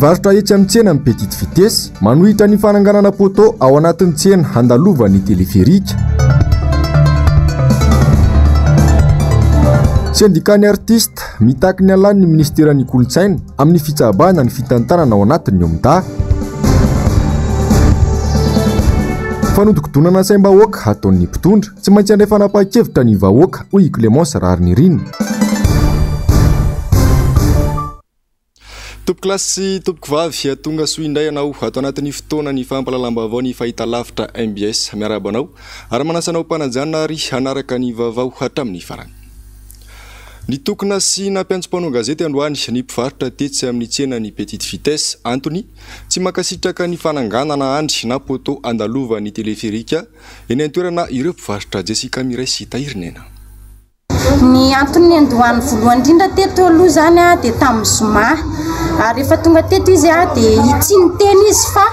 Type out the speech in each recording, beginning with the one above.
Mpivarotra etsy amin'ny tsenan'ny Petite Vitesse, manohitra ny fananganana poteau ao anatin'ny tsena handalovan'ny téléphérique. Sendikan'ny artista, mitaky ny halan'ny minisiteran'ny kolontsaina amin'ny fitsabahana ny fitantanana ao anatin'ny OMDA. Fanodikodonana saim-bahoaka ataon'ny mpitondra, tsy maintsy handray fanapahan-kevitra ny vahoaka, hoy i Clémence Raharinirina. Tompokolahy sy tompokovavy, tonga soa indray ianao ato anatin'ny fotoana ny fampahalalam-baovao ny fahitalavitra mbs. Miarahaba anao ary manasa anao mpanajana ary hanaraka ny vaovao hatramin'ny farany. Nitokona sy nampiantso mpanao gazety androany ny mpivarotra tetsy amin'ny tsenan'ny Petite Vitesse. Antony, tsy mankasitraka ny fananganana andry na poteau andalovan'ny teleferika eny an-toerana ireo mpivarotra. Jessica Miray sy Tahiry Nena. Ny antony niandohany voalohany indrindra teto aloha izany dia tamin'ny zoma. Ary rehefa tonga teto izy dia tsy niteny izy fa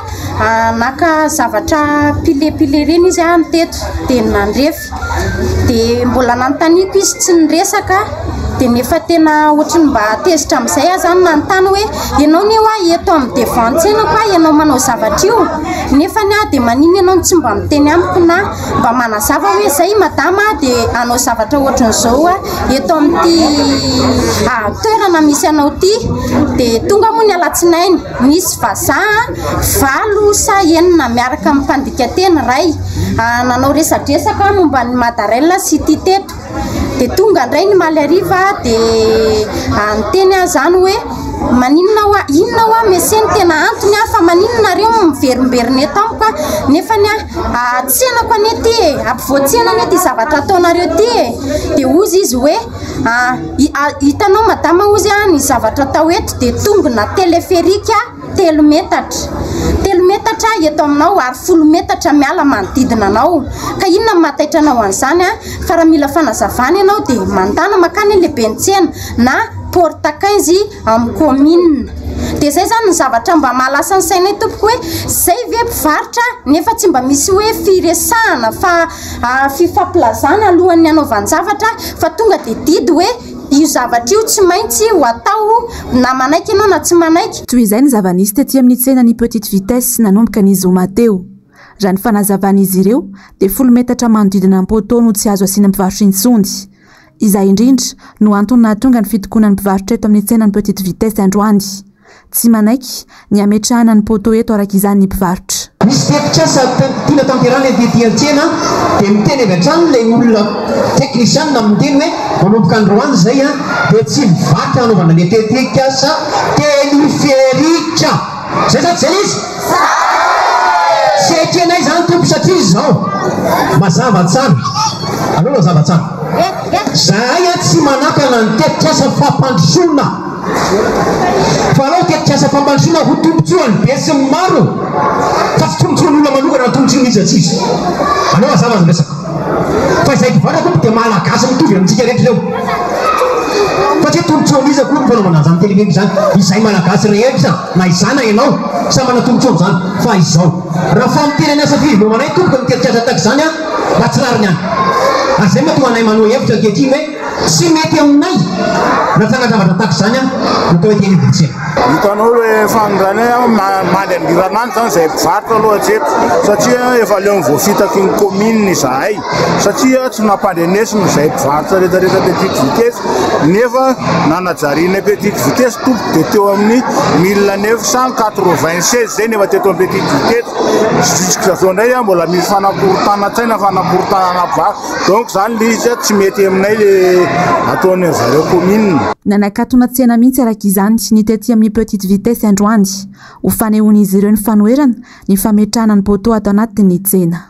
naka zavatra pile pile ireny izy teto dia nandrefy. Dia mbola nanontaniako izy tsy niresaka dia nefa tena ohatry ny mba tezitra amin'izay aho izany nanontany hoe ianao anie hoa eto amin'ny devant tsenako aho ianao manao zavatra io nefany aho dia maninona ianao no tsy mba miteny amiko na mba manazava hoe zay madama dia hanao zavatra ohatran'izao eto amin'ity toerana misy anao ity dia tonga moa ny alatsinainy nisy vazaha valo sa enina miaraka amin'ny mpandika teny iray nanao resadresaka momba ny Madarel sy ity teto dia tonga indray ny maly hariva dia niteny aho izany hoe maninona hoa inona hoa mese ny tena antony aho fa maninona nareo miverimberina eto amiko a nefany a tsenako anie ty e ampovoan-tsena anie ty zavatra ataonareo ty e dia hozy izy hoe hitanao madama hozy a ny zavatra atao eto dia tongona teleferika telo metatra telo metatra eto aminao ary folo metatra miala manodidina anao ka inona no mahataitra anao an'izany a fa raha mila fanazavana ianao dia mandana makany lehiben'ny tsena na porte 15 amin'ny commune dia zay zany ny zavatra mba mahalasa ny sainay tompoko hoe zay ve mpivarotra nefa tsy mba misy hoe firesahana fa fifampilazana alohan'ny hanaovan-javatra fa tonga dia didy hoe io zavatra io tsy maintsy ho atao na manaiky ianao na tsy manaiky. Toy izay ny zava-nisy tety amin'ny tsenan'ny Petite Vitesse nanomboka ny zoma teo. Raha ny fanazavan'izy ireo dia folo metatra manodidina ny poteau no tsy azo asiana mpivarotra intsony. Izay indrindra no antony nahatonga ny fitokonan'ny mpivarotra eto amin'ny tsenan'ny Petite Vitesse androany. Tsy manaiky ny hametrahana ny poteau eto araka izany ny mpivarotra. Misy tetikasa tiana tanterahina ety an-tsena dia miteny avy hatrany ilay olona teknisianina miteny hoe manomboka androany izay dia tsy mivaky hanaovana ilay tetikasa téléphérique. Zay sa tsy zay izy? Tsy ekenay izany Tompo satria izao mazava tsara. Aleo mazava tsara. Zahay tsy manakana ny tetikasa fampandrosoana. Fa aleo tetikasa fampandrosoana ho tombontsoan'ny be sy ny maro fa tsy tombontsoan'olona manokana na tombontsoan'iza tsy iza. Aleo mazava ny resaka. Fa izay mpivarotra tompo dia malagasy mitovy amintsika rehetra ireo. Fa tsy hoe tombontsoan'iza akory ny fanaovana an'izany téléphérique izany. Izay malagasy rehetra na izaho na ianao samy manana tombontsoa amin'izany. Fa izao, raha famoterana asa fivelomanay tompoko ny tetikasa tahaka izany an, mba tsy rariny any. Ary izay mahatonga anay manohy hevitra ankehitriny hoe tsy mety aminay raha trangan-javatra tahaka izany an no atao hoe téléphérique. Hitanao le fanondranay an, mandry andriran'andro zany zahay mpivarotra aloha hatreto satria efa leon'ny voafitaky ny commune izahay satria tsy nampandrenesina izahay mpivarotra rehetra rehetra petite vitesse nefa nanajarianay petite vitesse tompoko dia teo amin'ny 1996 zay nefa teto amin'ny petite vitesse jusqu'à zao indray an mbola misy fanakorontanan-tsaina fanakorontanana mpivarotra. Donc zany le izy tsy mety aminay le ataon'ny zareo commune. Nanakatona tsena mihitsy araka izany ny tety amin'ny Petite Vitesse androany, ho fanehoan'izy ireo ny fanoherana ny fametrahana ny poteau ato anatin'ny tsena.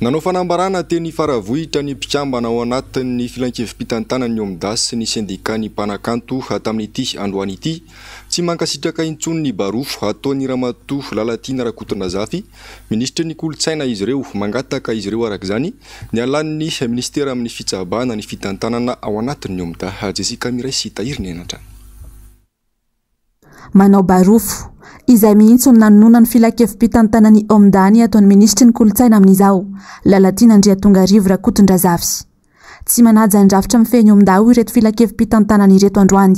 Nanao fanambarana teny Faravohitra ny mpikambana ao anatin'ny filankevi-pitantanan'ny OMDA sy ny sendikan'ny mpanakanto tamin'ity androany ity. Tsy mankasitraka intsony ny barofo ataon'i Ramatoa Lalatiana Rakotondrazafy, Minisitry ny kolontsaina izy ireo. Mangataka izy ireo araka izany ny halan'ny minisitera amin'ny fitsabahana ny fitantanana ao anatin'ny OMDA. Jessica Miray sy Tahiry Nenatra. Manao barofo. Izay mihitsy no nanononan'ny filankevi-pitantanan'ny OMDA ny ataon'ny minisitry ny kolontsaina amin'izao, Lalatiana Andriatongarivo Rakotondrazafy. Tsy manaja ny rafitra mifehy ny OMDA hoy ireto filankevi-pitantanana ireto androany.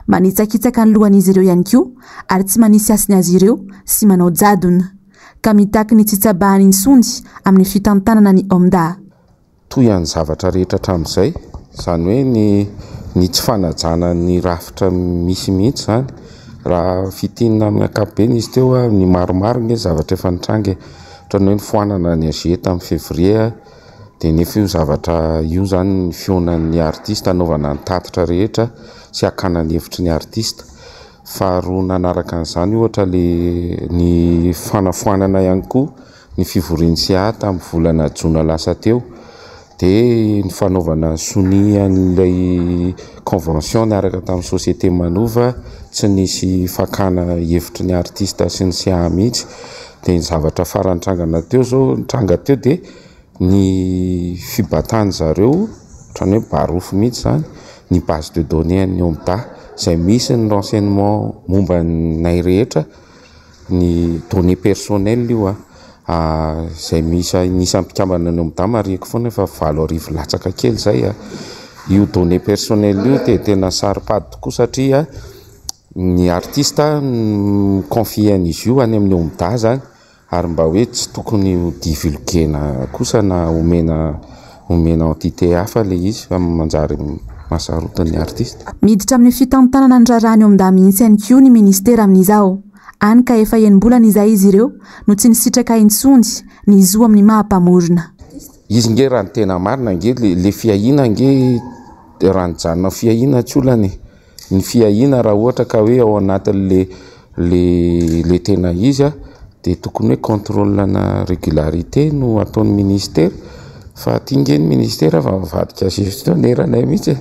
Manitsakitsaka ny lohan'izy ireo ihany koa ary tsy manisy hasiny azy ireo sy manao jadona. Ka mitaky ny tsy hitsabahany intsony amin'ny fitantanana ny OMDA. Toy an'ny zavatra rehetra hatramin'izay, izany hoe ny ny tsy fanajana ny rafitra misy mihitsy izany. Raha fintinina amin'ny ankapobeny izy teo, ny maromaro nge zavatra efa nitranga e. Ohatran'ny hoe nifoanana ny AG tamin'ny février, dia nefa io zavatra io izany ny fihaonan'ny artista hanaovana ny tatitra rehetra sy hakana ny hevitry ny artista. Faharoa nanaraka an'izany ohatra le ny fanafoanana ihany koa ny fivorian'ny CA tamin'ny volana jona lasa teo dia ny fanaovana sonia an'ilay convention niaraka tamin'ny société Manova, tsy nisy fakana hevitry ny artiste sy ny CA mihitsy. Dia ny zavatra farany nitrangana teo zao, nitranga teo dia ny fibatany zareo, ohatran'ny hoe barofo mihitsy zany, ny base de données an'ny OMDA izay misy ny renseignement momba anay rehetra. Ny données personnelles io a, izay misy ny isan'ny mpikambana any OMDA marihiko foana efa 8000 latsaka kely izay a. Io données personnelles io dia tena saro-pady tokoa satria ny artiste mi-confier an'izy io any amin'ny OMDA zany ary mba hoe tsy tokony ho divulguer-na kosa na omena omena entité hafa ilay izy fa manjary mahasarotiny ny artiste. Miditra amin'ny fitantanana ny raharaha ny OMDA mihitsy ihany koa ny minisitera amin'izao. Hany ka efa enim-bolana izay izy ireo no tsy nisitraka intsony ny zo amin'ny maha mpamorona. Izy nge raha ny tena marina nge le fiahiana nge raha nijanona fiahiana tsy olana e. Ny fiahiana raha ohatra ka hoe ao anatin'le le le tena izy a, dia tokony hoe contrôle na régularité no ataon'ny ministera fa aty nge ny ministera fa mivadika gestionnaire anay mihitsy e.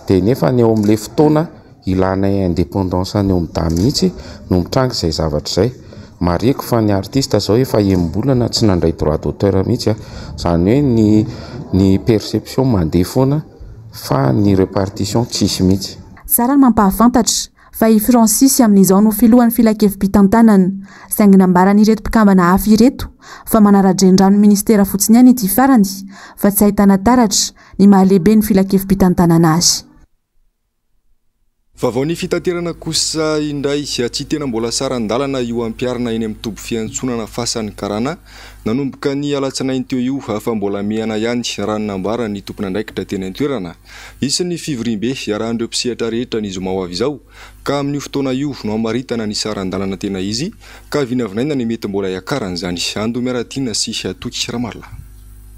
Dia nefa ny ao amin'le fotoana ilanay indépendance any OMDA mihitsy no mitranga izay zavatra izay. Marihiko fa ny artiste zao efa enim-bolana tsy nandray droit d'auteur mihitsy a, izany hoe ny ny perception mandeha foana fa ny repartition tsisy mihitsy. Tsara ny mampahafantatra fa i Francis amin'izao no filohan'ny filankevi-pitantanana, saingy nambaran'ireto mpikambana hafa ireto fa manara-drenirano minisitera fotsiny ihany ity farany fa tsy ahitana taratra ny maha lehiben'ny filankevi-pitantanana azy. Vaovao ny fitaterana kosa indray, tsy tena mbola saran-dalana io ampiharina eny amin'ny toby fiantsonana Fasan'ny Karana nanomboka ny alatsinainy teo io fa mbola mihana ihany raha ny nambaran'ny tompon'andraikitra teny an-toerana. Hisy ny fivoriambe iarahan'ireo mpisehatra rehetra ny zoma ho avy izao ka amin'io fotoana io no hamaritana ny saran-dalana tena izy ka vinavinaina ny mety mbola hiakaran'izany. Ando Miaratiana sy Toky Ramarolahy.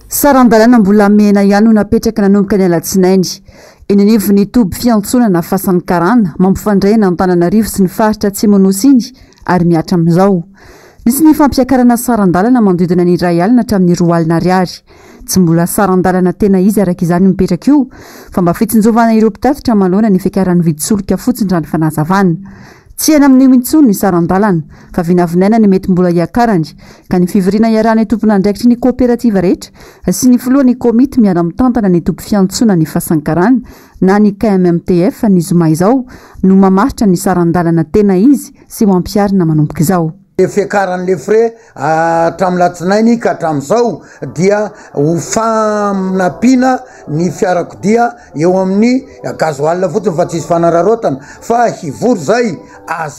Saran-dalana mbola mihena ihany no napetraka nanomboka ny alatsinainy. Eny anivon'ny toby fiantsonana Fasan'ny Karana, mampifandray an'Antananarivo sy ny faritra Atsimo-Nosy iny ary mihatra amin'izao. Nisy ny fampiakarana saran-dalana manodidina ny iray alina hatramin'ny 20 alina ariary. Tsy mbola saran-dalana tena izy araka izany io mipetraka io fa mba fitsinjovana ireo mpitatitra manoloana ny fiakaran'ny vidin-tsolika fotsiny raha ny fanazavana. Tsy hena amin'io intsony ny saran-dalana fa vinavinaina ny mety mbola hiakarany ka ny fivoriana iarahan'ny tompon'andraikitry ny kaoperativa rehetra sy ny filohan'ny komity miara-mitantana ny toby fiantsoana ny Fasankarana na ny KMMTF ny zoma izao no mamaritra ny saran-dalana tena izy sy ho ampiharina manomboka izao. Ny fiakaran'le frais hatramin'ny latsinainy ka hatramin'izao dia ho fanampiana ny fiarakodia eo amin'ny gasoil fotsiny fa tsisy fanararaotana fa hivory zay AG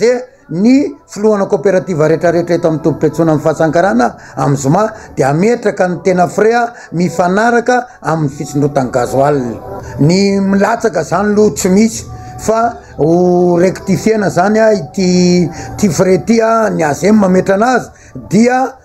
ny filohana coopérative retraretra eto amin'ny tobim-piantsoana amin'ny fahasankarana amin'ny zoma dia hametraka ny tena frais mifanaraka amin'ny fisondrotan'ny gasoil. Ny milatsaka zany aloha tsy misy fa ho rectifier-na zany ity ity frais ity ny AGM mametra anazy dia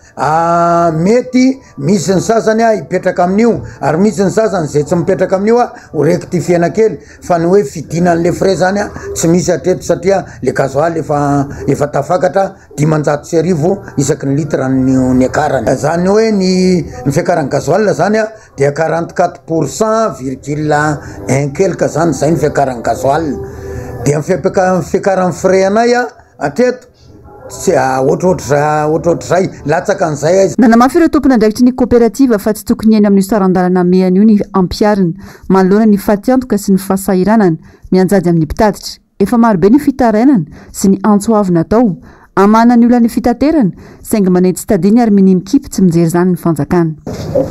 mety misy ny sasany hipetraka amin'io ary misy ny sasany zay tsy mipetraka amin'io ho rectifier-na kely fa ny hoe fidinan'le frais zany tsy misy hatreto satria le gasoil efa efa tafakatra 1500 isaky ny litre no niakarany. Zany hoe ny ny fiakaran'ny gasoil zany dia 44 pourcent virgule un quelque zany zay ny fiakaran'ny gasoil dia ny fiapeka- fiakaran'ny frais anay hatreto tsy ohatrohatry ohatrohatr'izay latsaka an'izay aiza. Nanamafy ireo tompon'andraikitry ny kaoperativa fa tsy tokony hiaina amin'io saran-dalana mehana io ny ampiharina manoloana ny fatiantoka sy ny fahasahiranana mianjady amin'ny mpitatitra. Efa marobe ny fitarainana sy ny antso avo natao hamahana ny olan'ny fitaterana saingy manenjy tadiny ary minia mikipy tsy mijery izany ny fanjakana.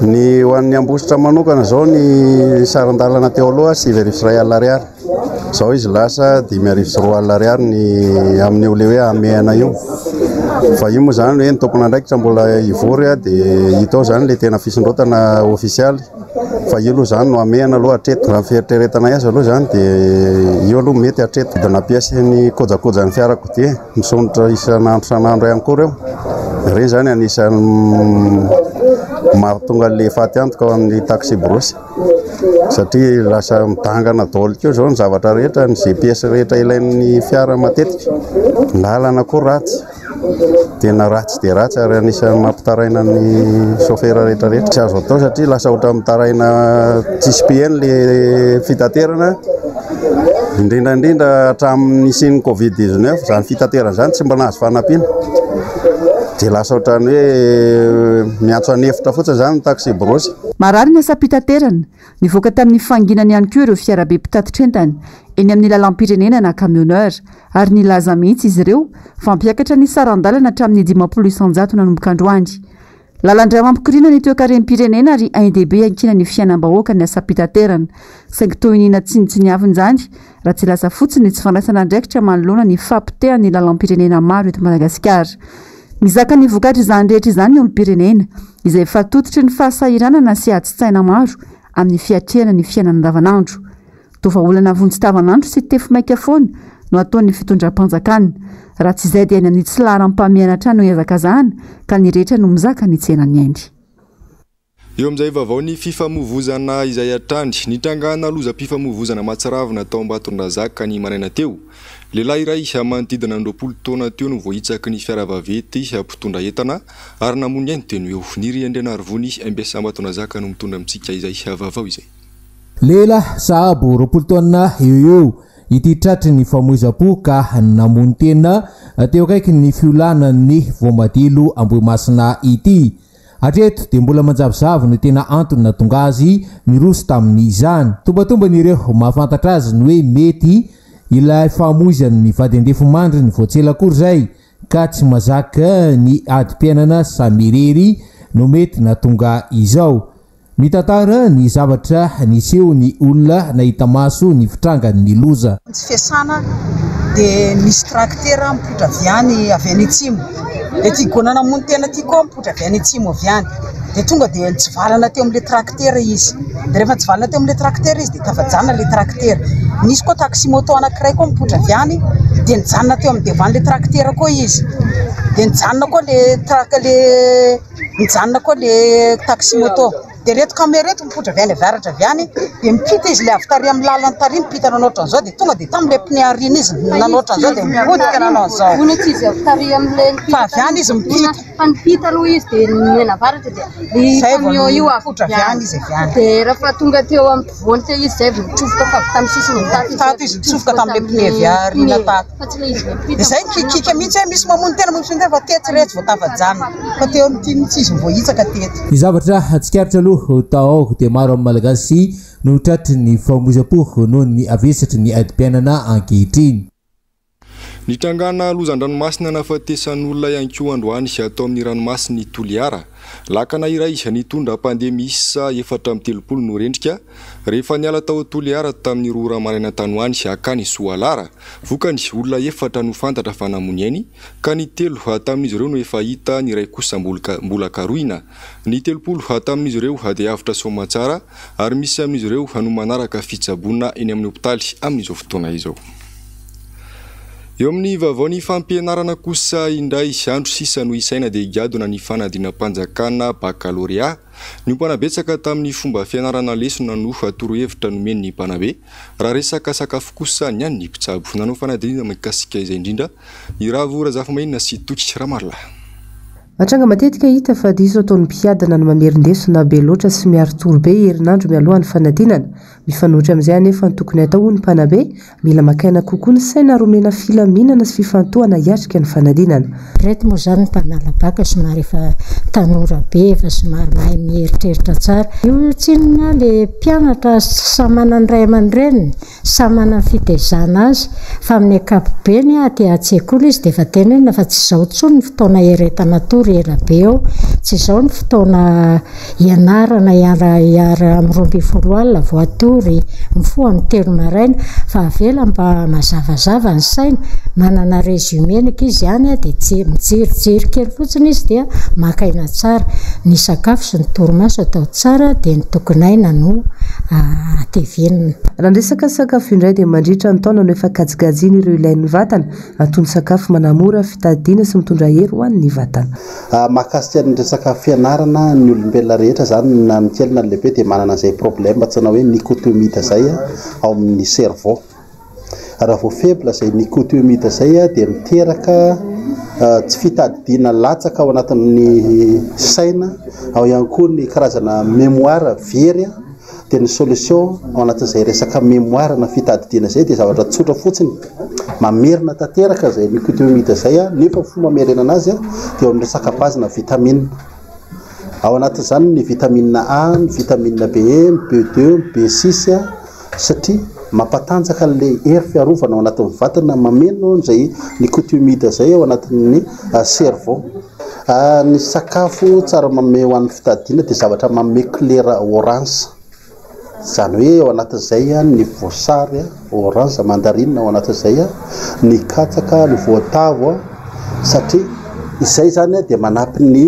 Ny ho an'ny Ambositra manokana izao ny saran-dalana teo aloha 1900 ariary. Izao izy lasa 2005 ariary ny amin'io le hoe hamehana io. Fa io moa izany hoe ny tompon'andraikitra mbola hivory dia hita ao izany le tena fisondrotana ofisialy. Fa io aloha izany no hamehana aloha hatreto. Raha ny fieritreretanay azy aloha izany dia io aloha mety hatreto. Dia nampiasa ny kojakojan'ny fiarakodia misondrotra isan'andro isan'andro ihany koa ireo. Ireny izany anisan'ny mahatonga an'ilay faty antoka ao amin'ny taxi-brousse. Satria lasa midangana daholo koa izao ny zavatra rehetra, ny GPS rehetra ilain'ny fiara matetika. Ny lalana koa ratsy, tena ratsy dia ratsy ary anisan'ny mampitaraina ny chauffeur rehetra rehetra. Tsy azo atao satria lasa ohatran'ny mitaraina tsisy mpiheno ilay fitaterana, indrindra indrindra hatramin'ny nisian'ny covid 19 izany fitaterana izany tsy mba nahazo fanampiana. Dia lasa ohatran'ny hoe miantso an'efitra fotsiny izany ny taxi-brousse. Marary ny asam-pitaterana. Nivoaka tamin'ny fahanginany ihany koa ireo fiarabe mpitatitra entana eny amin'ny lalam-pirenena na camionneur ary nilaza mihitsy izy ireo fa hampiakatra ny saran-dalana hatramin'ny 50% nanomboka androany. Lalan-dra mampikoriana ny toekarem-pirenena ary ain-dehibe iankinan'ny fiainam-bahoaka ny asam-pitaterana. Saingy toa iniana tsinontsiniavina izany raha tsy lasa fotsiny ny tsy fandraisana andraikitra manoloana ny fahapotehan'ny lalam-pirenena maro eto Madagasikara. Mizaka ny vokatr'izany rehetra izany ny olom-pirenena, izay efa tototry ny fahasahiranana sy adin-tsaina maro amin'ny fiatrehana ny fiainana andavanandro. Toa vahaolana vonjy tavanandro sy tefy maika foana no ataon'ny fitondram-panjakana. Raha tsy izay dia any amin'ny tsy laharam-pahamehana hatrany no ihazakazahana ka ny rehetra no mizaka ny tsenan'ny ainy. Eo amin'izay vaovao ny fifamoivozana izay hatrany. Nitrangana lozam-pifamoivozana mahatsiravina tao Ambatondrazaka ny maraina teo. Lehilahy iray manodidina ny 20 taona teo no voahitsaky ny fiara vaventy mpitondra entana ary namoy ny ainy teo no eo. Niry Andrianarivony, mbs Ambatondrazaka no mitondra amintsika izay vaovao izay. Lehilahy sahabo 20 taona eo ho eo ity tratry ny famoizam-po ka namono tena teo akaikin'ny fiolanan'ny Voamadilo Ambohimasina ity. Hatreto dia mbola manjavozavo no tena antony nahatonga azy niroso tamin'izany. Tombantombana ireo mahafantatra azy ny hoe mety ilay famoizany ny vady andefimandriny vao tsy ela akory izay ka tsy mazaka ny adim-piainana samy irery no mety nahatonga izao. Mitantara ny zavatra niseho ny olona nahita maso ny fitrangan'ny loza. Tsy fiasana dia misy traktera mipoitra avy any avy any atsimo. Dia ity gona namono tena ity koa mipoitra avy any atsimo avy any. Dia tonga dia nitsivalana teo amin'ilay traktera izy. Dia rehefa nitsivalana teo amin'ilay traktera izy dia tafajanona ilay traktera. Nisy koa taxi moto anankiray koa mipoitra avy any dia nijanona teo amin'ny devant-n'ilay traktera koa izy. Dia nijanona koa ilay trak- ilay Nijanona koa le taxi moto. Dia ireto camion ireto mipoitra avy any avaratra avy any, dia mipita izy le avy tary amin'ny lalana tary mipita nanao ohatran'izao dia tonga dia tamin'ilay pneu aoriana izy nanao ohatran'izao dia nivadika nanao an'izao. Hono tsy izy avy tary amin'ilay nipita Fa avy any izy mipita. Fa nipita aloha izy dia nianavaratra dia le Zay vao camion io avy nipoitra avy any izy avy any. Dia rehefa tonga teo ampovoany teo izy izay vao nitsofoka fa avy tamin'ny sisiny tato izy. Tato izy nitsofoka tamin'ilay pneu avy aoriana tato. Fa tsy ilay izy nipita. Dia izay nikiakiaka mihitsy hoe misy mamono tena misy mamono tena fa tetsy iretsy vao tafajanona. Fa teo amin'ity mihitsy izy no voahitsaka teto. Ny zavatra tsikaritra aloha tao dia maro amin'ny Malagasy no tratry ny famoizam-po noho ny havesatry ny adim-piainana ankehitriny. Nitrangana loza an-dranomasina nahafatesan'olona ihany koa androany tao amin'ny ranomasin'i Toliara. Lakana iray nitondra mpandeha miisa 34 no rendrika rehefa niala tao Toliara tamin'ny 2 ora maraina tany ho any hakany Soalara. Vokany, olona efatra no fantatra fa namoy ainy ka ny telo tamin'izy ireo no efa hita, ny iray kosa mbola karohina. Ny 30 tamin'izy ireo dia avotra soamantsara ary misy amin'izy ireo no manaraka fitsaboana eny amin'ny hopitaly amin'izao fotoana izao. Eo amin'ny vaovaon'ny fampianarana kosa indray, andro sisa no isaina dia higadona ny fanadinam-panjakana bakalorea. Niompana betsaka tamin'ny fomba fianarana lesona no torohevitra nomen'ny mpanabe, raha resaka sakafo kosa ny an'ny mpitsabo. Nanao fanadihadiana mikasika izay indrindra i Ravo Razafimainina sy Toky Ramarolahy. Tranga matetika hita fa diso ataon'ny mpiadina ny mamerin-desona be loatra sy miari-tory be herinandro mialoha ny fanadinana. Mifanohitra amin'izay anefa ny tokony hatao hoy ny mpanabe, mila maka aina kokoa ny saina ary omena filaminana sy fifantohana hiatrika ny fanadinana. Ireto moa izany ny mpanala baka somary efa tanora be, efa somary mahay mieritreritra tsara. Io tsinona le mpianatra samy manana ny ray aman-dreniny, samy manana ny fitaizana azy, fa amin'ny ankapobeny aty an-tsekoly izy dia efa tenenina fa tsy izao intsony ny fotoana hieretana tory ela be eo, tsy izao ny fotoana hianarana hiara hiara amin'ny 12 alina vao hatory. matory, mifoha amin'ny telo maraina fa avela mba mazavazava ny saina, manana résumé ny ankizy any dia mijerijery kely fotsiny izy dia maka aina tsara. Ny sakafo sy ny torimaso atao tsara dia ny tokin'aina no atevenina. Raha ny resaka sakafo indray dia mandritra ny taona no efa kajikajiana ireo ilain'ny vatana, toy ny sakafo manamora fitadidiana sy mitondra hery ho an'ny vatana. Mahakasika ny resaka fianarana, ny olombelona rehetra izany na ny kely na ny lehibe dia manana an'izay problème antsoina hoe nicotomide izay ao amin'ny cerveau. Raha vao faible izay nicotomide izay dia miteraka tsy fitadidiana latsaka ao anatin'ny saina, ao ihany koa ny karazana mémoire very. Dia ny solution ao anatin'izay resaka mémoire na fitadidiana izay dia zavatra tsotra fotsiny, mamerina tanteraka izay nicotomide izay nefa ny fomba amerenana azy dia eo amin'ny resaka base na vitamine. Ao anatin'izany ny vitamine A, ny vitamine B, ny B2, ny B6 satria mampatanjaka an'ilay hery fiarovana ao anatin'ny vatana, mameno izay nicotomide izay ao anatin'ny cerveau. Ny sakafo tsara manome ho an'ny fitadidiana dia zavatra manome couleur orange. Izany hoe ao anatin'izay ny voasary orange, mandarine ao anatin'izay, ny katsaka, ny voatavo satria izay izany dia manampy ny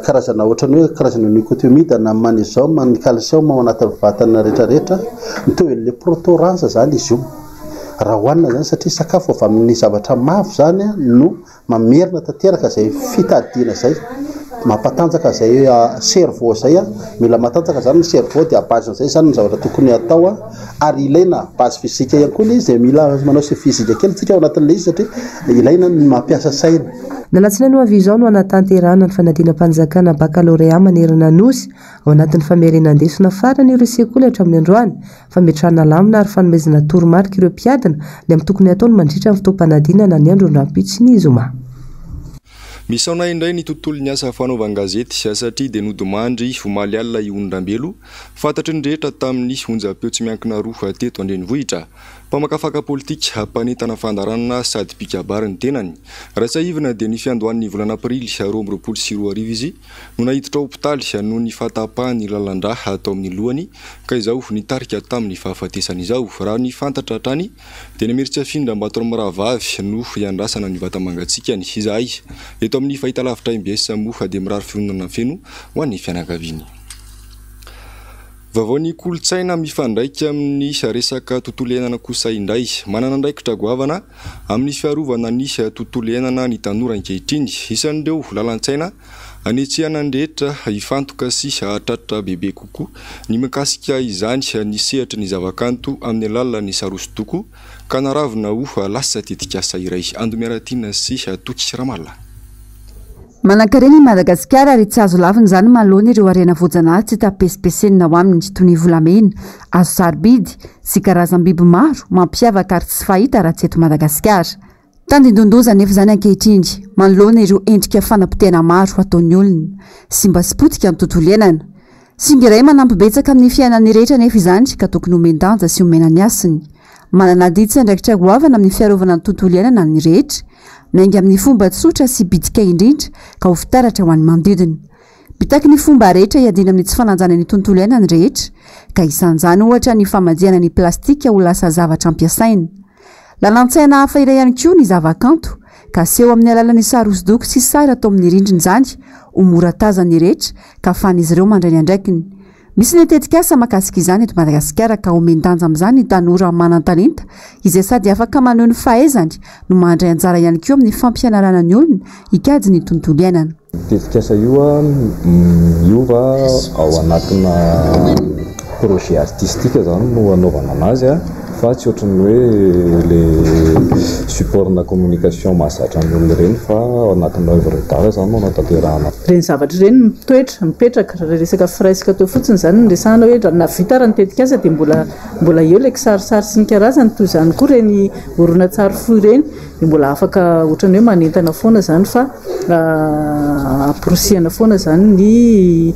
karazana ohatran'ny hoe karazana nicotomide na magnésium, ny calcium ao anatin'ny vatana rehetrarehetra. Mitovy amin'ilay proto-orange izany izy io raha hohanina izany satria sakafo avy amin'ny zavatra mavo izany no Mamerina tanteraka izay fitadidiana izay, mampatanjaka izay cerveau izay, mila matanjaka izany ny cerveau dia à base an'izay izany ny zavatra tokony hatao ary ilaina base physique ihany koa ilay izy dia mila manao sy physique kely tsika ao anatin'ilay izy satria ilaina ny mampiasa saina. Ny alatsinainy ho avy izao no hanatanterahana ny fanadinam-panjakana bakalorea manerana Nosy, ao anatin'ny famerenan-desona farany ireo sekoly hatramin'ny androany. Fametrahana lamina ary fanomezana toromarika ireo mpiadina ny amin'ny tokony hataony mandritra ny fotoam-panadinana ny andro rahampitso sy ny zoma. Misaona indray ny tontolon'ny asa fanaovan-gazety satria dia nodimandry omaly alina i Ony Rambelo, fantatry ny rehetra tamin'ny onjam-peo tsy miankina roa teto an-drenivohitra. Mpamakafaka politika, mpanentana fandaharanana sady mpikabary ny tenany. Raha tsiahivina dia ny fiandohan'ny volana aprily 2022 izy no naiditra hopitaly noho ny fahatapahan'ny lalan-drà tao amin'ny lohany ka izao nitarika tamin'ny fahafatesany izao. Raha ny fantatra hatrany dia ny Imerintsiafindra Ambatomirahavavy no hiandrasana ny vata-mangatsiakany. Izahay eto amin'ny fahitalavitra mbs moa dia mirary fiononana feno ho an'ny fianakaviany. Vaovao ny kolontsaina mifandraika amin'ny resaka tontolo iainana kosa indray. Manana andraikitra goavana amin'ny fiarovana ny tontolo iainana ny tanora ankehitriny. Isan'ireo lalan-tsaina anetsehana ny rehetra hifantoka sy hahatratra bebe kokoa ny mikasika izany ny sehatry ny zavakanto amin'ny alalan'ny sary hosodoko ka naravona ho lasa tetikasa iray. Ando Miaratiana sy Toky Ramalina. Manankarena i Madagasikara ary tsy azo lavina izany manoloana ireo harena voajanahary tsy hita pesipesenina ao aminy toy ny volamena, hazo sarobidy sy karazam-biby maro mampiavaka ary tsy fahita raha tsy eto Madagasikara. Tandindon-doza anefa izany ankehitriny manoloana ireo endrika fanapotehana maro ataon'ny olona. Simba sy potika ny tontolo iainana. Singa iray manampy betsaka amin'ny fiainan'ny rehetra anefa izany ka tokony homen-danja sy homena ny hasiny. Manana adidy sy andraikitra goavana amin'ny fiarovana ny tontolo iainana ny rehetra. Miainga amin'ny fomba tsotra sy bitika indrindra ka ho fitaratra ho an'ny manodidina. Mitaky ny fomba rehetra hiadiana amin'ny tsy fanajana ny tontolo iainana ny rehetra, ka isan'izany ohatra ny famadihana ny plastika ho lasa zavatra ampiasaina. Lalan-tsaina hafa iray ihany koa ny zavakanto, ka aseho amin'ny alalan'ny sary hosodoko sy sary atao amin'ny rindrina izany ho mora tazan'ny rehetra ka ahafahan'izy ireo mandray ny andraikiny. Misy ny tetikasa mahakasika izany eto Madagasikara ka omen-danja amin'izany ny tanora manan-talenta izay sady afaka maneho ny fahaizany no mandray anjara ihany koa amin'ny fampianarana ny olona hikajy ny tontolo iainana. Io tetikasa io miova ao anatina projet artistique izany no anaovana anazy fa tsy ohatran'ny hoe le support na communication mahazatra ny olona ireny fa ao anatina oeuvre d'art izany no anatanterahana. Ireny zavatra ireny mitoetra, mipetraka, raha resaka fresque teo fotsiny izany no resahana hoe na vita ara ny tetikasa dia mbola mbola eo ilay kisarisary sy ny karazany, toy izany koa ireny horonantsary fohy ireny dia mbola afaka ohatran'ny hoe manentana foana izany fa amporisihana foana izany ny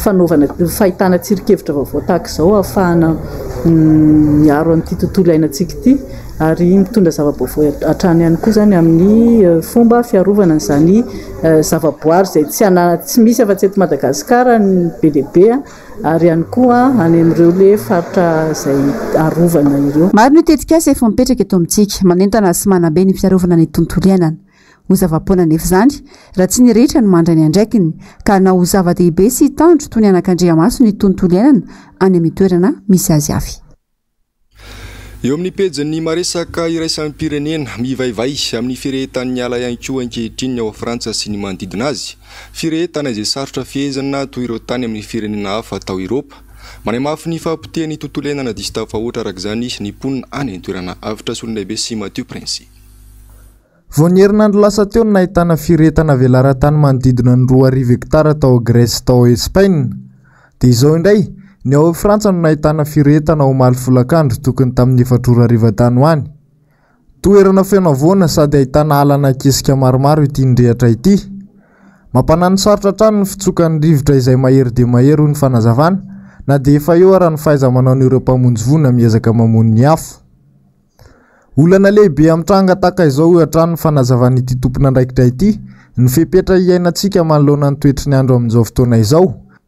fanaovana fahitana tsirin-kevitra vaovao tahaka izao ahafahana miaro an'ity tontolo iainantsika ity. ary mitondra zava-baovao hatrany ihany koa izany amin'ny fomba fiarovana an'izany zavaboary izay tsy ana- tsy misy afa-tsy eto Madagasikara ny be dia be ary ihany koa any amin'ireo le faritra izay arovana ireo. Maro ny tetikasa efa mipetraka eto amintsika, manentana sy manabe ny fiarovana ny tontolo iainana. Ho zava-poana anefa izany raha tsy ny rehetra no mandray ny andraikiny ka hanao ho zava-dehibe sy hitandro toy ny anakandriamaso ny tontolo iainana any amin'ny toerana misy azy avy. Eo amin'ny pejin'ny maresaka iraisam-pirenena, mivaivay amin'ny firehetan'ny ala ihany koa ankehitriny ny ao Frantsa sy ny manodidina azy. Firehetana izay sarotra fehezina toy ireo tany amin'ny firenena hafa tao Eropa. Manamafy ny fahapotehan'ny tontolo iainana diso tafahoatra araka izany ny mponina any an-toerana. Avotra Solondraibe sy Mathieu Prince. Vao ny herinandro lasa teo no nahitana firehetana velaran-tany manodidina ny 2000 hektara tao Grèce sy tao Espaina. Dia izao indray, ny ao Frantsa no nahitana firehetana omaly folakandro tokony tamin'ny efatra ora hariva tany ho any. Toerana feno havoana sady ahitana ala an'ankesika maromaro ity nirehatra ity. Mampanano sarotra hatrany ny fitsokan'ny rivotra izay mahery dia mahery hoy ny fanazavana, na dia efa eo ara ny fahaiza-manaon'ireo mpamonjy voina miezaka mamono ny afo. Olana lehibe amin'ny tranga tahaka izao hoy hatrany ny fanazavan'ity tompon'andraikitra ity ny fepetra iainantsika manoloana ny toetry ny andro amin'izao fotoana izao,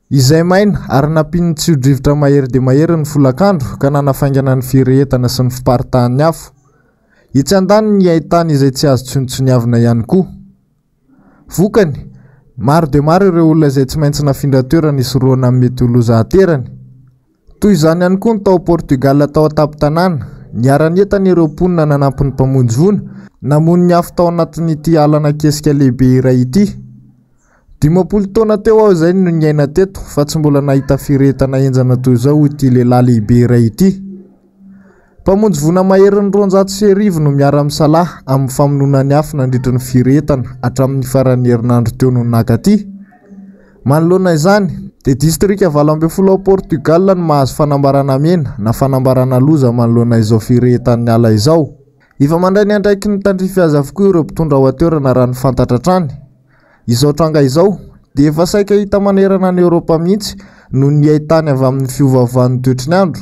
izay maina ary nampian'ny tsio-drivotra mahery dia mahery ny folakandro ka nanafaingana ny firehetana sy ny fiparitahan'ny afo. Etsy andaniny ny haintany izay tsy azo tsinontsiniavina ihany koa. Vokany, maro dia maro ireo olona izay tsy maintsy nafindra toerana hisorohana amin'ny mety ho loza aterany. Toy izany ihany koa ny tao Portugal tao an-tampon-tanàna, niara-nientana ireo mponina nanampy ny mpamonjy voina, namono ny afo tao anatin'ity alana kesika lehibe iray ity. 50 taona teo aho izay no niaina teto fa tsy mbola nahita firehetana henjana toy izao hoy ity lehilahy lehibe iray ity. Mpamonjy voina maherin'ny 1200 no miara-misalahy amin'ny famonoana ny afo nandritra ny firehetana hatramin'ny faran'ny herinandro teo no naka aty. Manoloana izany, dia distrika 18 ao Portugal no mahazo fanambarana mena na fanambarana loza manoloana izao firehetan'ny ala izao. Efa mandray ny andraikiny tandrify azy avokoa ireo mpitondra ao an-toerana raha ny fantatra hatrany. Izao tranga izao dia efa saika hita manerana an'i Eoropa mihitsy noho ny haintany avy amin'ny fiovaovan'ny toetry ny andro.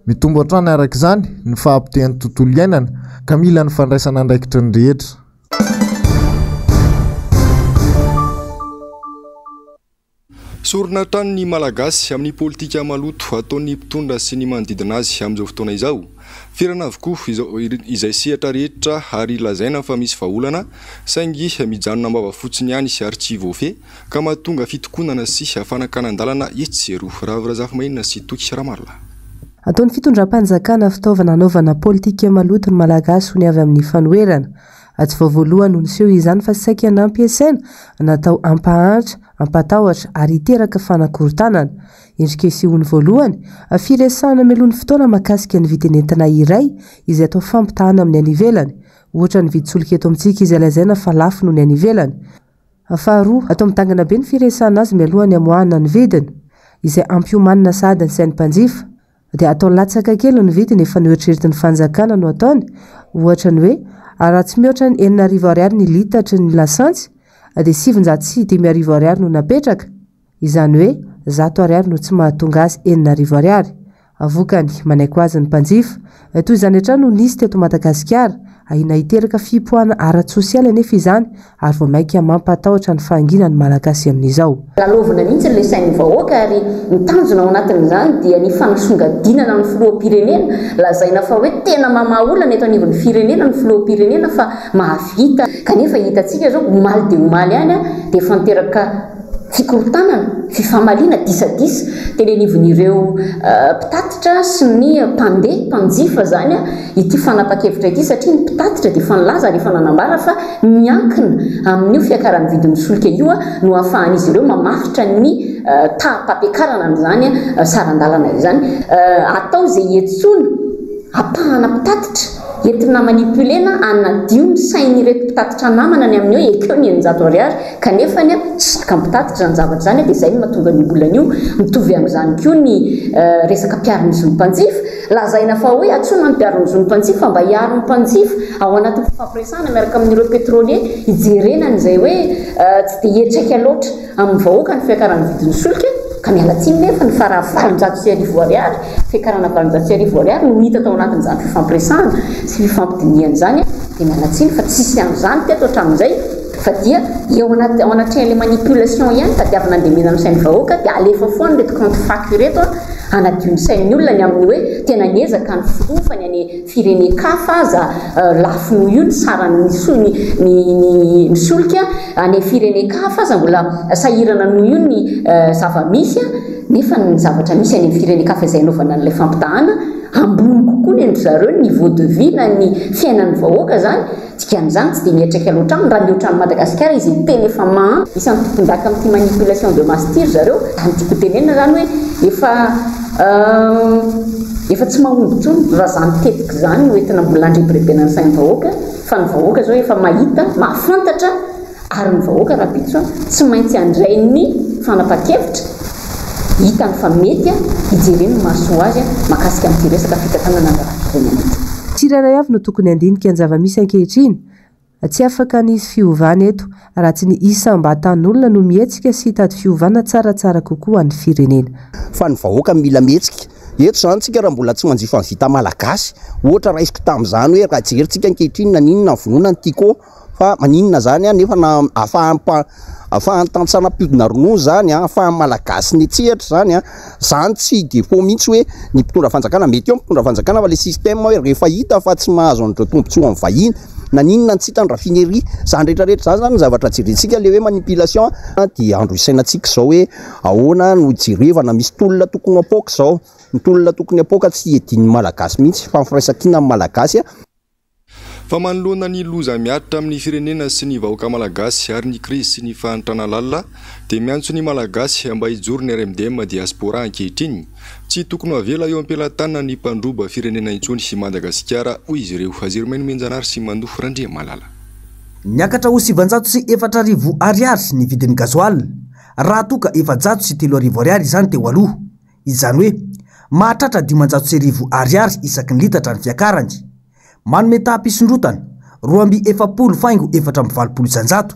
Mitombo hatrany araka izany ny fahapotehan'ny tontolo iainana ka mila ny fandraisana andraikitry ny rehetra. Sorona hatrany ny Malagasy amin'ny politika maloto ataon'ny mpitondra sy ny manodidina azy amin'izao fotoana izao. Ferana avokoa izao izay sehatra rehetra ary lazaina fa misy vahaolana saingy mijanona am-bava fotsiny ihany ary tsy voafehy ka mahatonga fitokonana sy fanakanan-dalana etsy sy eroa. Ravo Razafimahenina sy Toky Ramarolahy. Ataon'ny fitondram-panjakana fitaovana hanaovana politika maloto ny Malagasy ho ny avy amin'ny fanoherana. Tsy vao voalohany no niseho izany fa saika nampiasaina, natao hampahantra, hampatahotra ary hiteraka fanakorontanana. Endrika isehoany voalohany, firesahana mialoha ny fotoana mahakasika ny vidin'entana iray izay atao fampitahana amin'ny any ivelany. Ohatra ny vidin-tsolika eto amintsika izay lazaina fa lafo noho ny any ivelany. Faharoa, atao midangana be ny firesahana azy mialoha ny hamoahana ny vidiny, izay ampiomanina sahady ny sain'ny mpanjifa. Dia atao latsaka kely ny vidiny efa noeritreretin'ny fanjakana no ataony, ohatra ny hoe raha tsy mihoatra ny 6000 ariary ny litatry ny lasantsy dia 5900 ariary no napetraka, izany hoe 100 ariary no tsy mahatonga azy 6000 ariary. Vokany, manaiky ho azy ny mpanjifa. Toy izany hatrany no nisy teto Madagasikara. Ahiana hiteraka fipoahana ara-tsosialy anefa izany ary vao mainka mampatahotra ny fahanginan'ny Malagasy amin'izao. Lalaovina mihitsy ilay sain'ny vahoaka ary ny tanjona ao anatin'izany dia ny fanasongadinana ny filoham-pirenena, lazaina fa hoe tena mamaha olana eto anivon'ny firenena ny filoham-pirenena fa mahavita kanefa hitantsika izao omaly dia omaly ihany dia efa niteraka fikorontanana, fifamaliana, disadisa teny anivon'ireo mpitatitra sy ny mpandeha, mpanjifa izany ity fanapan-kevitra ity satria ny mpitatitra dia efa nilaza ary efa nanambara fa miankina amin'io fiakaran'ny vidin'ny solika io no ahafahan'izy ireo mamaritra ny taham-pampiakarana an'izany saran-dalana izany. Atao izay hiantsoana ampahana mpitatitra. Entina manipuler-na hanadio ny sain'ireto mpitatitra namana ny amin'ny hoe ekeo ny 600 ariary kanefa ny tsy zakan'ny mpitatitra izany zavatra izany dia izay no mahatonga an'io olana io. Mitovy amin'izany koa ny resaka mpiaro ny zon'ny mpanjifa. Lazaina fa hoe antsoina ny mpiaro ny zon'ny mpanjifa mba hiaro ny mpanjifa ao anatin'ny fifampiresahana miaraka amin'ireo pétrolier hijerena an'izay hoe tsy dia hiantraika loatra amin'ny vahoaka ny fiakaran'ny vidin'ny solika. Ka miala tsiny nefany fa raha 1800 ariary, fiakarana 1800 ariary no hita tao anatin'izany fifampiresahana sy fifampidinihana izany dia miala tsiny fa tsisy an'izany teto hatramin'izay fa dia eo anaty ao anatrehan'ilay manipulation ihany tadiavina andemena ny sain'ny vahoaka dia alefa foana ireto compte fako ireto hanadio ny sain'ny olona ny amin'ny hoe tena niezaka ny filoha fa ny any firenen-kafa aza lafo noho io ny saran'ny ny ny solika any firenen-kafa aza mbola sahirana noho io ny zava-misy nefa ny zavatra misy any amin'ny firenen-kafa izay anaovana an'ilay fampitahana ambony kokoa ny an-dry zareo ny niveau de vie na ny fiainan'ny vahoaka izany Dikan'izany tsy dia miantraika loatra aminy raha mihoatra an'i Madagasikara izy ny tena efa mahantra, isan'ny tompondaka amin'ity manipulation de masse ity ry zareo, ary ny tiako hotenenina izany hoe efa efa tsy mahomby intsony raha izany tetika izany no entina mbola handrebirebena ny sain'ny vahoaka fa ny vahoaka izao efa mahita, mahafantatra ary ny vahoaka rahampitso tsy maintsy handray ny fanapahan-kevitra hitany fa mety hijereny ny mahasoa azy mahakasika an'ity resaka fitantanana ny raharaham-pirenena ity. Tsirairay avy no tokony handinika ny zava-misy ankehitriny. Tsy afaka ny hisy fiovana eto raha tsy ny isam-batan'olona no mihetsika sy hitady fiovana tsaratsara kokoa ho an'ny firenena. Fa ny vahoaka mila mihetsika. Eto izany tsika raha mbola tsy manjifa ny vita malagasy, ohatra raisiko tamin'izany hoe raha jerintsika ankehitriny naninona ny vonoana ny Tiko, Fa maninona zany an, nefa na afahan'ny afahan'ny tantsaha nampiodina ronono zany an, afahan'ny malagasy nitsehatra zany an, zany tsy défaut mihitsy hoe ny mpitondra fanjakana, mety eo ny mpitondra fanjakana fa le système hoe rehefa hita fa tsy mahazo an'ireo tombotsoa amin'ny vahiny, naninona ny tsy hita ny raffinerie, zany rehetra rehetra zany zany ny zavatra jerentsika le hoe manipulation an, dia andro hisainantsika izao hoe ahoana no hijerevana, misy tolona tokony ho apoaka izao, ny tolona tokony apoaka tsy hiadian'ny malagasy mihitsy fa ny firaisankina amin'ny malagasy an. Fa manoloana ny loza mihatra amin'ny firenena sy ny vahoaka malagasy ary ny krizy sy ny fahantrana lalina dia miantso ny Malagasy mba hijoro ny RMDM Diaspora ankehitriny. Tsy tokony ho avela eo am-pelatanan'ny mpandroba firenena intsony i Madagasikara, hoy izy ireo. Germain Nomenjanahary sy Mandoa Randriamalala. Niakatra ho 904 ariary ny vidin'ny gasoil raha toa ka 3400 ariary izany teo aloha. Izany hoe mahatratra 1500 ariary isaky ny litatra ny fiakarany. Manome taham-pisondrotana, 42 faingo 84%.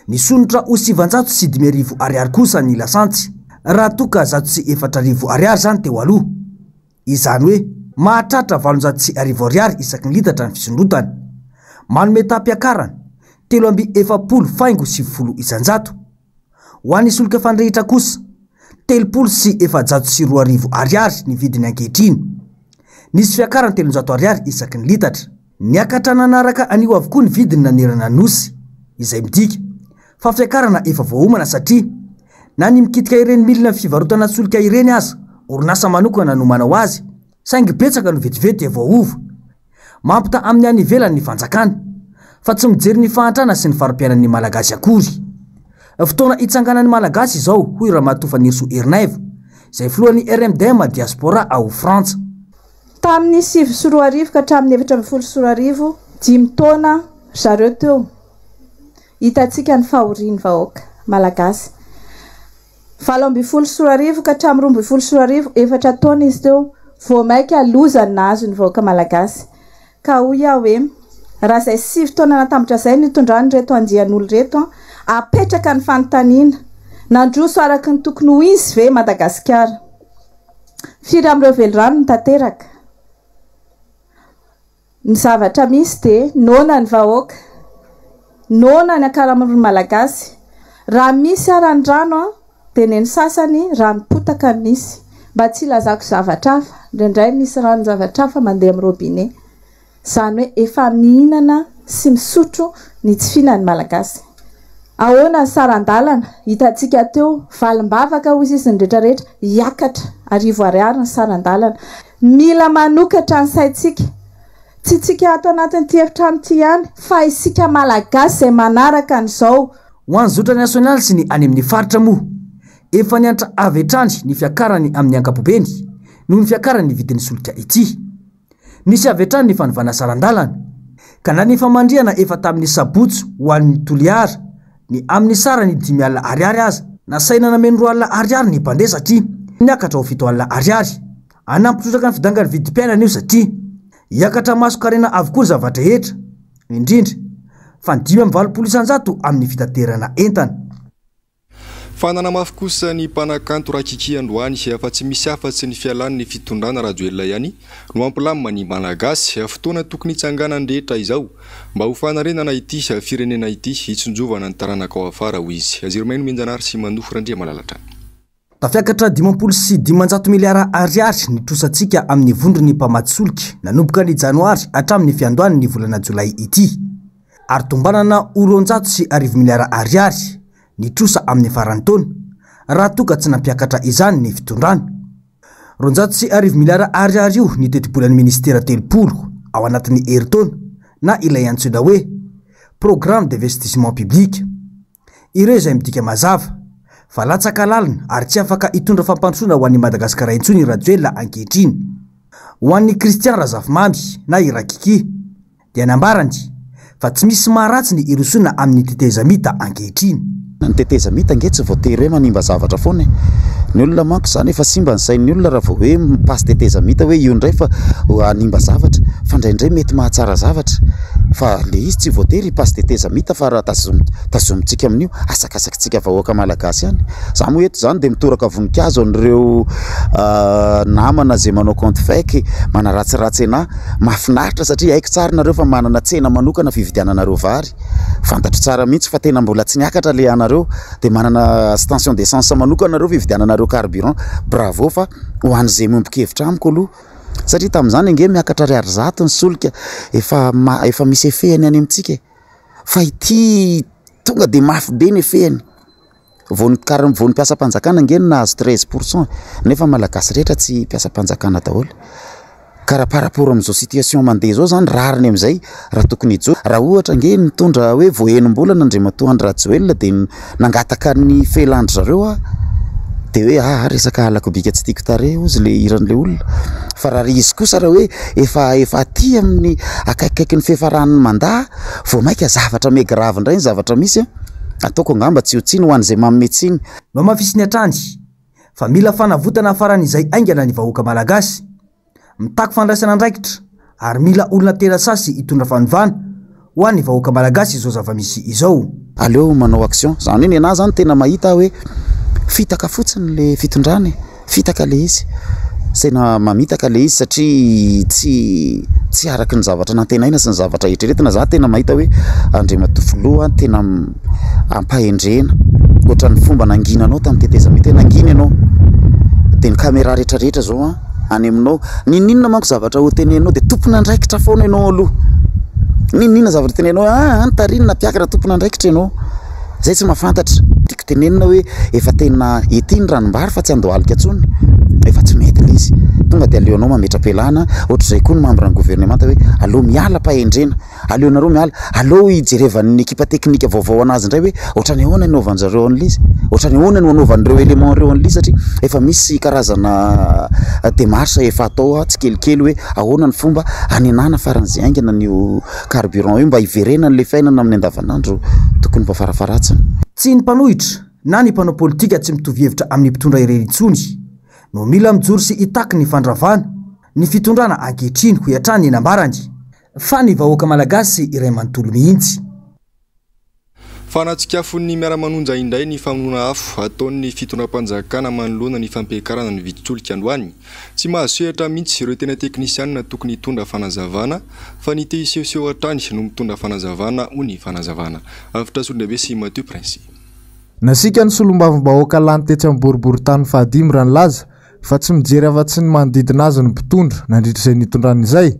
Nisondrotra ho 905 ariary kosa ny lasantsy, raha toa ka 104 ariary izany teo aloha. Izany hoe mahatratra 800 ariary isaky ny litatra ny fisondrotany. Manome taham-piakarana, 43 faingo 90%. Ho an'ny solika fandrehitra kosa, 2030 ariary ny vidiny ankehitriny. Nisy fiakarany 300 ariary isaky ny litatra. Niakatra nanaraka an'io avokoa ny vidiny nanerana ny Nosy, izay midika fa fiakarana efa voaomana satria na ny mikitika ireny milina fivarotana solika ireny aza orinasa manokana no manao azy saingy betsaka no vetivety dia voaova. Mampitaha amin'ny any ivelany ny fanjakana, fa tsy mijery ny fahantrana sy ny fari-piainan'ny Malagasy akory. Fotoana hitsanganan'ny Malagasy izao, hoy Ramatoa Fanirisoa Ernaivo, izay filohan'ny RMDM Diaspora ao Frantsa. Tamin'ny 2009 ka hatramin'ny 2014, dimy taona ry zareo teo, hitantsika ny fahorian'ny vahoaka Malagasy. 2018 ka hatramin'ny 2012, efatra taona izy teo, vao mainka loza ny nahazo ny vahoaka malagasy. Ka hoy aho hoe, raha izay sivy taona natambatra izay no itondran'ireto andian'olo ireto, apetraka ny fanontaniana, nandroso araka ny tokony ho izy ve Madagasikara? Firy amin'ireo velirano no tanteraka? Ny zavatra misy dia noana ny vahoaka, noana ny ankaramoron'ny Malagasy. Raha misy ara ny rano dia ny an'ny sasany ranom-potaka no misy. Mba tsy hilazako zavatra hafa, indraindray misy ranon-javatra hafa mandeha amin'ny robinet. Izany hoe efa mihinana sy misotro ny tsy fihinan'ny Malagasy. Ahoana ny saran-dalana? Hitantsika teo, valim-bavaka hoy izy ny rehetra rehetra, hiakatra arivo ariary ny saran-dalana. Mila manokatra ny saintsika. Tsy tsika ato anatin'ity efitrano ity ihany, fa isika Malagasy izay manaraka an'izao. Ho an'ny zotra nasionaly sy ny any amin'ny faritra moa, efa niantra avy hatrany ny fiakarany amin'ny ankapobeny noho ny fiakaran'ny vidin'ny solika ity. Nisy avy hatrany ny fanovana saran-dalana, ka na ny famandrihana efa tamin'ny sabotsy ho an'ny Toliara ny amin'ny sarany 50 ariary aza, nasaina nameno 20 ariary ny mpandeha satria niakatra ho 70 ariary. Hanampy trotraka ny fidangan'ny vidim-piainana io satria hiakatra mason-karena avokoa ny zava-drehetra, indrindra fa ny 85% amin'ny fitaterana entana. Fa nanamafy kosa ny mpanakanto Rakiki androany fa tsy misy afa-tsy ny fialan'ny fitondrana Rajoelina ihany no hampilamina ny Malagasy. Fotoana tokony hitsanganan'ny rehetra izao mba ho fanarenana ity firenena ity hitsinjovana ny taranaka ao afara, hoy izy. Germain Nomenjanahary sy Manoa Randriamalala hatrany. Tafiakatra 550 miliara ariary ny trosantsika amin'ny vondron'ny mpamatsy solika nanomboka ny janoary hatramin'ny fiandohan'ny volana jolay ity. Ary tombanana ho 1200 miliara ariary ny trosa amin'ny faran'ny taona raha toa ka tsy nampiakatra izany ny fitondrana. 1200 miliara ariary io ny tetibolan'ny minisitera 30 ao anatin'ny herintaona na ilay antsoina hoe Programme d'investissement public. Ireo izay midika mazava fa latsaka lalina ary tsy afaka hitondra fampandrosoana ho an'i Madagasikara intsony i Rajoelina ankehitriny. Ho an'i Christian Razafimamy na i Rakiki dia nambarany fa tsy misy maharatsy ny hirosoana amin'ny tetezamita ankehitriny. Ny tetezamita ange tsy voatery hoe manimba zavatra foana e. Ny olona manko izany efa simba ny sain'ny olona raha vao hoe mi-passe tetezamita hoe io indray fa hanimba zavatra. Fa indraindray mety mahatsara zavatra. Fa le izy tsy voatery hi-passe tetezamita fa raha tazomintsika amin'io, asakasakitsika vahoaka malagasy ihany. Za moa eto izany dia mitoraka voninkazo an'ireo namana izay manao compte fake, manaratsiratsy anah. Mahafinaritra satria haiko tsara nareo fa manana tsena manokana fividiananareo vary. Fantatro tsara mihitsy fa tena mbola tsy niakatra le anareo dia manana station d'essence manokana nareo fividiananareo carburant. Bravo fa ho an'izay miombon-kevitra amiko aloha satria tamin'izany ange miakatra ariary 100 ny solika efa efa misy effet-ny any amintsika e. Fa ity tonga dia mafy be ny effet-ny. Vao ny kar- vao ny mpiasam-panjakana ange no nahazo 13 pour cent nefa malagasy rehetra tsy mpiasam-panjakana daholo. Ka raha par rapport amin'izao situation mandeha izao zany rariny amin'izay raha tokony hijoro. Raha ohatra ange nitondra hoe vao enim-bolana Andriamatoa Andry Rajoelina dia nangataka ny felan-dry zareo aho dia hoe aa resaka halako bika tsy tiako tarehy hozy le hiran'le olona. Fa raha izy kosa raha hoe efa efa aty amin'ny akaikikaikin'ny fiafaran'ny mandat vao mainka zavatra miha grave indray ny zavatra misy an. Ataoko angamba tsy ho tsiny ho an'izay manome tsiny. Nohamafisiny hatrany fa mila fanavotana faran'izay haingana ny vahoaka malagasy. Mitaky fandraisana andraikitra ary mila olona tena sahy sy hitondra fanovana ho an'ny vahoaka malagasy izao zava-misy izao. Aleo manao action. Zany hoe nenaha zany tena mahita aho hoe fitaka fotsiny le fitondrana e. Fitaka le izy. Tena mamitaka le izy satria tsy tsy araky ny zavatra nantenaina sy ny zavatra eritreretina. Za tena mahita hoe Andriamatoa Filoha tena ampahendrena. Ohatran'ny fomba nanginanao tamin'ny tetezamita hoe nangina ianao. Dia ny caméra rehetrarehetra zao an, any aminao. N'inon'inona manko zavatra ho teneninao dia tompon'andraikitra foana ianao aloha. N'inon'inona zavatra teneninao hoe ah, any tary ny nampiakatra, tompon'andraikitra ianao. Zay tsy mahafantatra. Tiako tenenina hoe efa tena ety ny ranombary fa tsy andohalika intsony. Efa tsy mety ilay izy. Tonga dia aleonao mametra-pialana. Ohatr'izay koa ny membre ny gouvernemanta hoe aleo miala am-pahendrena. Aleonareo miala. Aleo hijerevan'ny ekipa teknika vaovao anazy indray hoe ohatran'ny ahoana ny anaovan-jareo an'ilay izy. Ohatran'ny ahoana no anaovan'ireo éléments ireo an'ilay izy satria efa misy karazana démarche efa atao tsikelikely hoe ahoana ny fomba hanenana faran'izay haingana an'io carburant io mba hiverenan'ilay fiainana amin'ny andavanandro tokony mba farafaharatsiny. Tsy ny mpanohitra na ny mpanao politika tsy mitovy hevitra amin'ny mpitondra irery intsony no mila mijoro sy hitaky ny fandravana ny fitondrana ankehitriny, hoy hatrany ny nambarany, fa ny vahoaka malagasy iray manontolo mihitsy. Fanatsikafon'ny miara-manonja indray ny famonoana afo ataon'ny fitondram-panjakana manoloana ny fampiakarana ny vidin-tsolika androany. Tsy mahazo sehatra mihitsy ireo tena teknisianina tokony hitondra fanazavana fa ny te hisehoseho hatrany no mitondra fanazavana, hoy ny fanazavana. Avotra Solondraibe sy Mathieu Prince. Nasiaka ny solombavambahoaka lany tetsy amin'ny boriborintany fahadimy raha nilaza fa tsy mijery afa-tsy ny manodidina azy ny mpitondra nandritra izay nitondrany izay.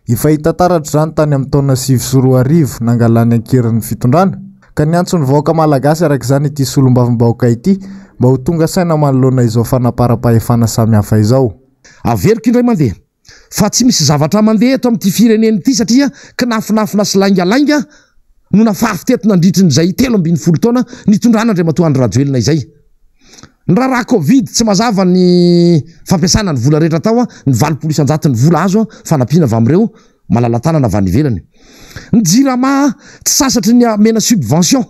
Efa hita taratra izany tany amin'ny taona 2009 nangalany an-keriny ny fitondrana, ka niantso ny vahoaka malagasy araka izany ity solombavambahoaka ity mba ho tonga saina manoloana izao fanaparam-pahefana samihafa izao. Averiko indray mandeha fa tsy misy zavatra mandeha eto amin'ity firenena ity satria kinafinafina sy laingalainga no nafafy teto nandritry ny izay 13 taona nitondrana Andriamatoa Andry Rajoelina izay. Ny raharaha Covid, tsy mazava ny fampiasana ny vola rehetra tao, ny 80 isan-jaton'ny vola azo fanampiana avy amin'ireo malala-tanana avy any ivelany. Ny Jirama, tsy sasatry ny amena subvention.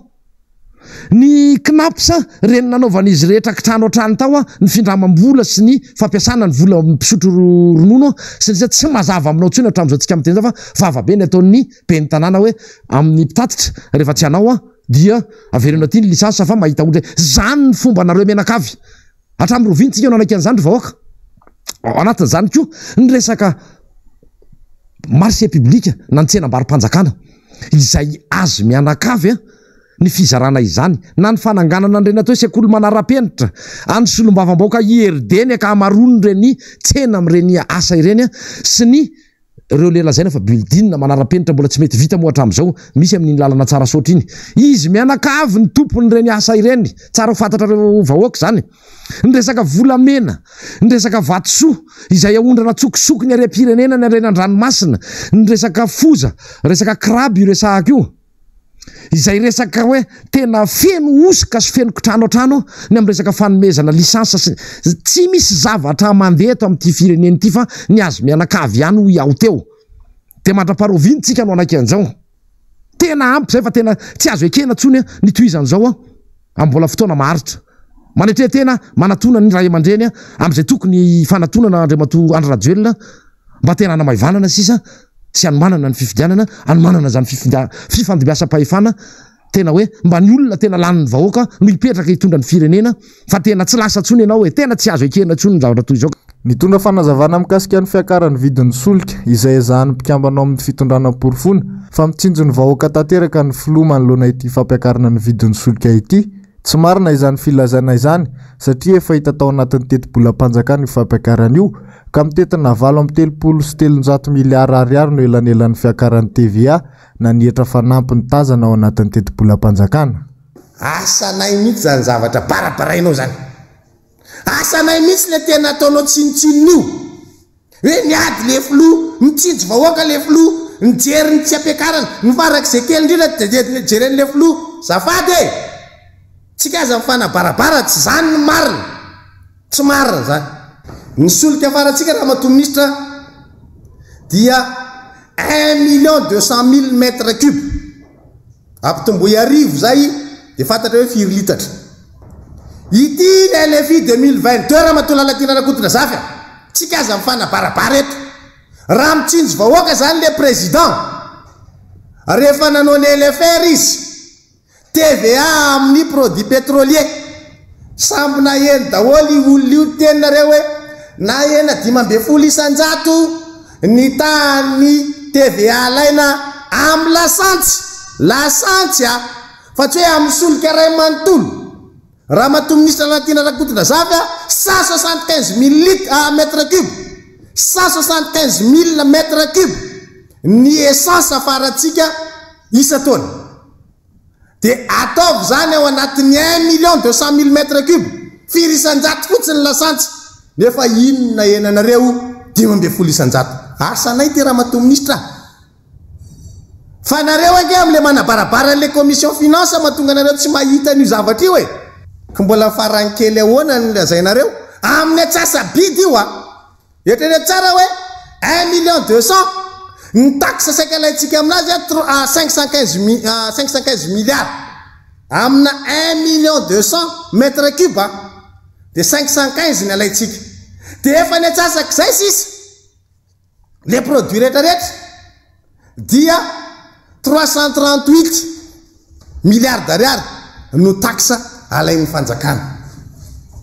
Ny Cnaps, ireny nanaovan'izy rehetra kitrano hatrany tao, ny findramam-bola sy ny fampiasana ny vola mpisotro ronono sy ny sisa Tsy mazava aminao intsony hatramin'izao tsika miteny izao fa vava be ny ataon'ny ben'ny tanàna hoe amin'ny mpitatitra rehefa tsy hanao. dia avereno aty ny licence fa mahita olona zany ny fombanareo mianakavy. Hatramin'ny roviana tsika no hanaiky an'izany ry vahoaka. Ao anatin'izany koa ny resaka marché public na ny tsenam-barom-panjakana izay azo mianakavy ny fizarana izany na ny fananganana an'ireny atao hoe sekoly manara-penitra any solombavambahoaka IRD ny ankamaroan'ireny tsena amin'ireny asa ireny sy ny Ireo le lazaina fa building manara-penitra mbola tsy mety vita moa hatramin'izao, misy amin'iny lalana Tsarasaotra iny. Izy mianakavy ny tompon'ireny asa ireny, tsara ho fantatrareo vahoaka izany. Ny resaka volamena, ny resaka vatosoa izay aondrana an-tsokosoko ny harem-pirenena ny harena an-dranomasina, ny resaka foza, resaka crabe io resahako io. Izay resaka hoe tena feno hosoka sy feno kitrano an-trano ny amin'ny resaka fanomezana licence sy tsy misy zavatra mandeha eto amin'ity firenena ity fa ny azy mianakavy ihany hoy aho teo. Dia mandra-paharoviana tsika no hanaiky an'izao. Tena ampy izay fa tena tsy azo ekena intsony ny tohizan'izao amin'ny mbola fotoana maharitra. Manetre tena manatona ny ray aman-dreny amin'izay tokony hifanatonana Andriamatoa Andry Rajoelina mba tena hanamaivanana sisa sy hanomanana ny fifidianana, hanomanana izany fifandimbiasam-pahefana tena hoe mba ny olona tena lanin'ny vahoaka no hipetraka hitondra ny firenena fa tena tsy lasa intsony ianao e, tena tsy azo ekena intsony ny zavatra toy izao. Nitondra fanazavana mikasika ny fiakaran'ny vidin'ny solika, izay ezahan'ny mpikambana ao amin'ny fitondrana porofoina fa mitsinjo ny vahoaka tanteraka ny filoha manoloana ity fampiakarana ny vidin'ny solika ity. Tsy marina izany filazana izany satria efa hita tao anatin'ny tetibolam-panjakana io fampiakarana io ka mitentina 338 miliara ariary no elanelan'ny fiakaran'ny TVA na ny hetra fanampiny tazana ao anatin'ny tetibolam-panjakana. Asanay mihitsy zany zavatra barabarainao zany. Asanay mihitsy le tena ataonao tsinontsinona io. Hoe miady le filoha, mitsinjo vahoaka le filoha, mijery ny tsy ampiakarana, ny farak'izay kely indrindra dia jeren'le filoha. Zafady e! Tsika aza mifanabarabara, tsy zany ny marina. Tsy marina zany. Ny solika afarantsika ramatoa minisitra dia 1 200 000 mètres cubes. Ampitomboy arivo zay dia fantatra hoe firy litatra. Ity ny LFI 2022 Ramatoa Lalatiana Rakotondrazafy a! Tsika aza mifanabarabara eto. Raha mitsinjo vahoaka zany le président, rehefa nanao ny LFR izy, TVA amin'ny produit pétrolier, samby naheno daholo io olona io niteny nareo hoe nahena 15% ny tahan'ny TVA alaina amin'ny lasantsy, lasantsy a! Fa tsy hoe amin'ny solika iray manontolo. Ramatoa Minisitra Lalatiana Rakotondrazafy a, 175 000 litres, ah, mètre cube, 175 000 mètre cube ny essence afarantsika isan-taona. Dia ataovy izany ao anatin'ny 1 200 000 mètre cube, firy isan-jato fotsiny ny lasantsy, nefa inona henanareo 15%. Asanay ity Ramatoa Minisitra a! Fa nareo ange amle manabarabara anle commission finance mahatonga anareo tsy mahita an'io zavatra io e! Ko mbola farany kely ahoana no lazainareo? Amin'ny atsasa-bidy io a! Eritrereto tsara hoe 1 100 000 ny taxe saika alaintsika aminazy a trois 515 515 milliards amina 1 200 000 mètre cube a! De 515 ny alaintsika. De efa ny atsasak'izay sisa. Le produit rehetra rehetra dia 338 milliards d'ariary no taxe alain'ny fanjakana.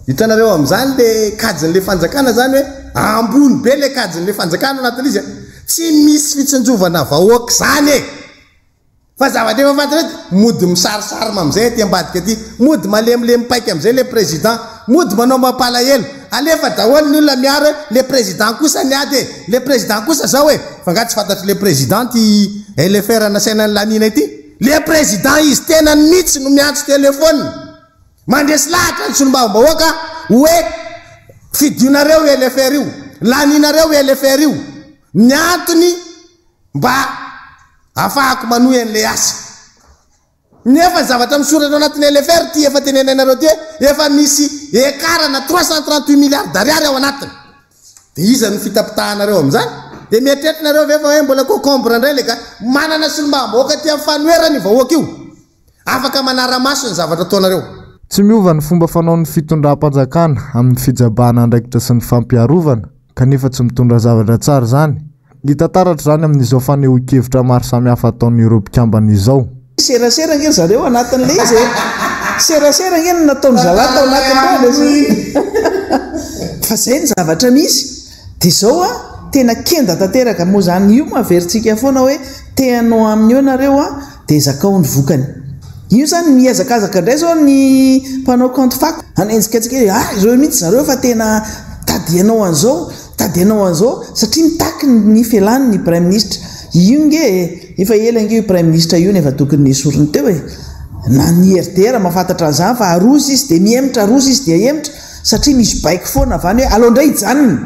Hitanareo amin'izany le kajin'le fanjakana zany hoe ambony be le kajin'le fanjakana anatin'izy a. Tsy misy fitsinjovana vahoaka zany e. Fa zavatra efa fantatra hoe mody misarisarima amin'izay aty ambadika aty, mody malemilemy paika amin'izay le président, mody manao mampalahelo, alefa daholo ny olona miaro hoe le président kosa niady e, le président kosa zao e, fa nga tsy fantatry le président ty LFR nasaina nilaniana ity? Le président izy tenany mihitsy no miantso téléphone, mandresy lahatra ny solombavambahoaka hoe fidionareo io LFR io, laninareo io LFR io, ny antony mba Afahako manohy an'ilay asa. Nefa ny zavatra misoratra ao anatin'ny LFR ity efa tenenainareo ity hoe efa misy écart na 338 milliards d'ariary ao anatiny. Dia iza no fitapitahanareo amin'izany? Dia mieritreritra nareo ve fa hoe mbola cocombre indray ilay gasy? Manana solombavambahoaka aty amin'ny fanoherana io vahoaka io. Afaka manara-maso ny zavatra ataonareo. Tsy miova ny fomba fanaon'ny fitondram-panjakana amin'ny fijabahana andraikitra sy ny fampiarovana, kanefa tsy mitondra zavatra tsara izany. Hita taratra izany amin'izao fanehoan-kevitra maro samihafa ataon'ireo mpikambana izao. Serasera ange ry zareo anatin'ilay izy e! Serasera ange no nataon-dry zalahy tao anatin'ireny e! Fa izay ny zavatra misy. Dia izao an, tena kenda tanteraka. Moa izany io moa averintsika foana hoe te hanao aminy eo nareo an, dia zakao ny vokany. Io izany mihazakazaka indray izao ny mpanao kaonty fako hanenjika antsika hoe ah ireo mihitsy zareo fa tena tady hanao an'izao, tady hanao an'izao satria mitaky ny fialany ny praiminisitra. Io nge e, efa ela nge io praiminisitra io no efa tokony nesoriny teo e. Na ny IRD ara mahafantatra an'izany fa aroso izy dia mihemotra, aroso izy dia hemotra. Satria misy baiko foana avy any hoe aleo indray hijanona,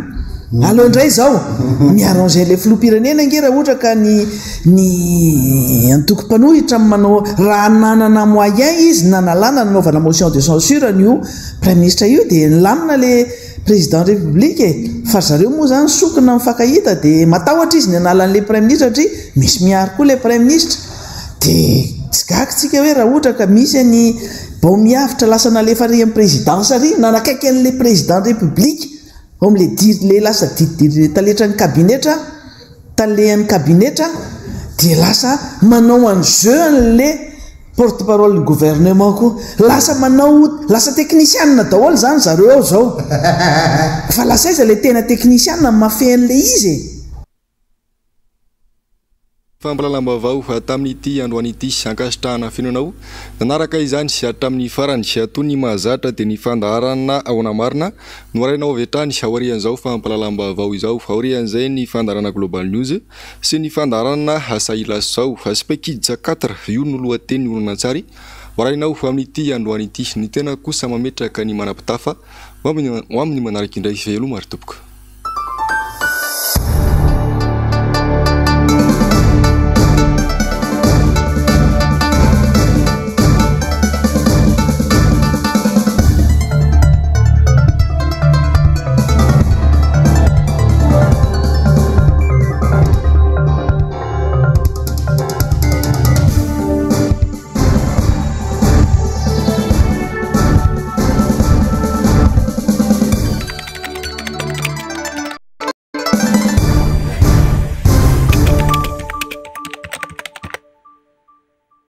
aleo indray izao. Mi-arranger ilay filoham-pirenena ange raha ohatra ka ny ny antoko mpanohitra no manao, raha nanana moyen izy nanalana nanaovana motion de censure an'io praiminisitra io dia nilamina ilay président république e. Fa ry zareo moa izany sokina mifankahita dia matahotra izy ny hanala an'ilay praiminisitra satria misy miaro koa ilay praiminisitra. Dia tsy gaga tsika hoe raha ohatra ka misy an'i Bao miavotra lasa nalefa ary amin'ny présidence ary nanakaiky an'ilay président république ao amin'ilay diry le lasa diridiry taletran'ny kabinetra talehan'ny kabinetra dia lasa manao en jeu an'ilay porte parole ny gouvernement koa lasa manao lasa teknisianina daholo izany zareo ao izao fa lasa aiza ilay tena teknisianina mafehy an'ilay izy e. Fampahalalam-baovao tamin'ity androany ity. Ankasitrahana feno anao nanaraka izany hatramin'ny farany. Toy ny mahazatra dia ny fandaharana Ahoana Marina no arahinao avy hatrany aorian'izao fampahalalam-baovao izao. Aorian'izay ny fandaharana Global News sy ny fandaharana Sahilasao. Spy Kids quatre, io no lohatenin'ny horonantsary ho arahinao amin'ity androany ity. Ny tena kosa mametraka ny manam-pitafa ho amin'ny manaraka indray. Veloma ry tompoko.